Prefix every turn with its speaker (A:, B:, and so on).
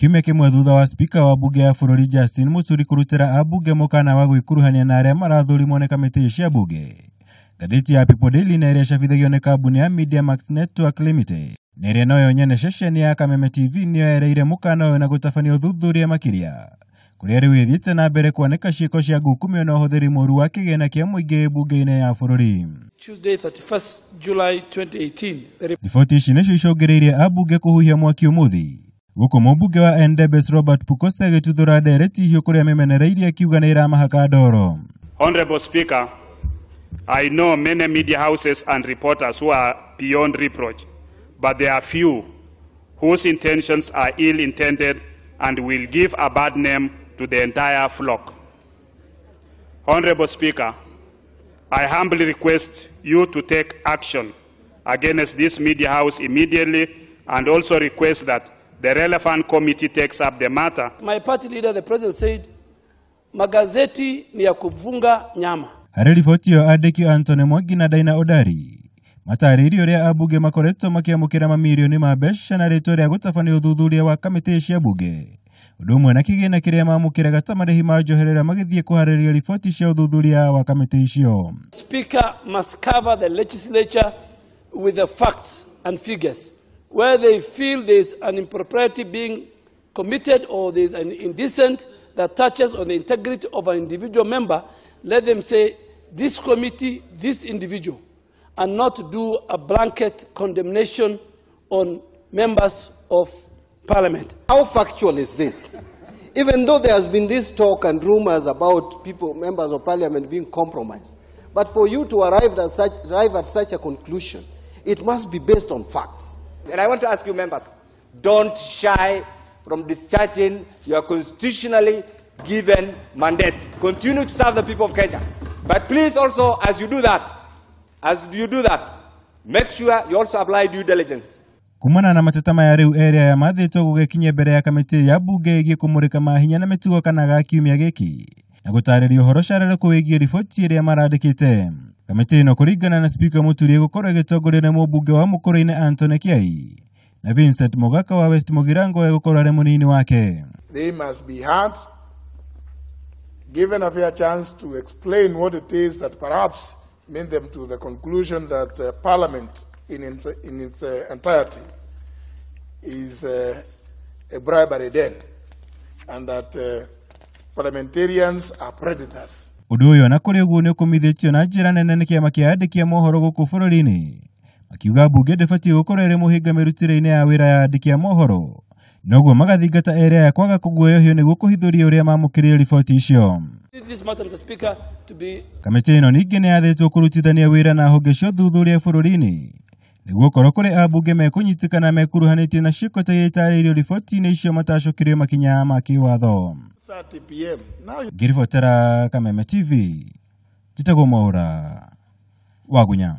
A: Kiumia kĩmwe thutha wa spika wa bunge ya bũrũri Justin Muturi kũrutĩra ambunge mũkana wa gwĩkuruhania na arĩa marathũrimwo nĩ kamĩtĩ cia bunge. Ngathĩti ya People Daily na ĩrĩa ĩcabithagio nĩ kambuni ya Media Max Network Limited na ĩrĩa noyo nyene ceceni ya Kameme TV nĩyo yereire mũkana ũyũ na gũtabania ũthuthuria makĩria kũrĩa rĩu ĩthiĩte na mbere kwanĩka ciĩko cia ngukumio na ũhũthĩri mũru wa kĩgĩna kĩa mũingĩ bunge-inĩ ya bũrũri.
B: Tuesday 31st July 2018.
A: Riboti ici nĩcio icũngĩrĩirie ambunge kũhuhia mwaki ũmũthĩ gũkũ mũmbunge wa Endebess Robert Pukose agĩtuthũra ndereti hiũ kũrĩa mĩmenereirie akiuga nĩ ĩramahaka ndoro.
C: Honorable Speaker, I know many media houses and reporters who are beyond reproach, but there are few whose intentions are ill-intended and will give a bad name to the entire flock. Honorable Speaker, I humbly request you to take action against this media house immediately and also request that the relevant committee takes up the matter.
B: My party leader, the president, said, magazeti ni ya kuvunga nyama.
A: Harĩ riboti ĩyo andĩki Anthony Mwangi na Daina Odari matarĩirie ũrĩa ambunge makoretwo makĩamũkĩra mamirioni ma mbeca na rĩtwa rĩa gũtabania ũthuthuria wa kamĩtĩ cia bunge ũndũ ũmwe na kĩgĩna kĩrĩa mamũkĩraga ta marĩhi ma njoherera magĩthiĩ kũharĩria riboti cia ũthuthuria wa kamĩtĩ icio.
B: Speaker must cover the legislature with the facts and figures where they feel there is an impropriety being committed or there is an indecent that touches on the integrity of an individual member. Let them say this committee, this individual, and not do a blanket condemnation on members of parliament.
D: How factual is this? Even though there has been this talk and rumors about people, members of parliament being compromised, but for you to arrive at such a conclusion, it must be based on facts.
E: And I want to ask you members, don't shy from discharging your constitutionally given mandate. Continue to serve the people of Kenya. But please also, as you do that, make sure you also apply due diligence.
A: Kumana na mateta maya rĩu erĩ aya mathĩtwo gũgĩkinya mbere ya kamĩtĩ ya bunge ĩgiĩ kũmũrĩka mahinya na mĩtugo kana ga kiumia gĩkĩ na gũtarĩria ũhoro cararũkũ wĩgiĩ riboti ĩrĩa marandĩkĩte. Kamĩtĩ ĩno kũringana na spika Muturi ĩgũkorwo ĩgĩtongorio nĩ mũmbunge wa Mũkũrũ-inĩ Anthony Kiai na Vincent Mogaka wa West Mugirango egũkorwo arĩ mũnini wake.
F: They must be heard, given a fair chance to explain what it is that perhaps made them to the conclusion that Parliament in its entirety is a bribery den and that parliamentarians are predators.
A: Ũndũ ũyũ na kũrĩ ũguo nĩ ũkũmithĩtio na njĩra nene nĩ kĩama kĩa andĩki a mohoro gũkũ bũrũri-inĩ makiuga mbunge ndĩbatiĩ gũkorwo ĩrĩ mũhĩnga mĩrutĩre-inĩ ya wĩra ya andĩki a mohoro noguo magathingata erĩ aya kwaga kũguoyohio nĩguo kũhithũria ũrĩa mamũkĩrire riboti icio. Kamĩtĩ ĩno ningĩ nĩ yathĩtwo kũrutithania wĩra na honge cia ũthuthuria bũrũri-inĩ nĩguo korwo kũrĩ ambunge mekũnyitĩkana mekuruhanĩtie na ciĩko ta iria itarĩirio riboti-inĩ icio matacokirio makinya ma kĩwatho.
F: 30 p.m.
A: Ngĩribotera Kameme TV, njĩtagwo Mwaũra Wagunya.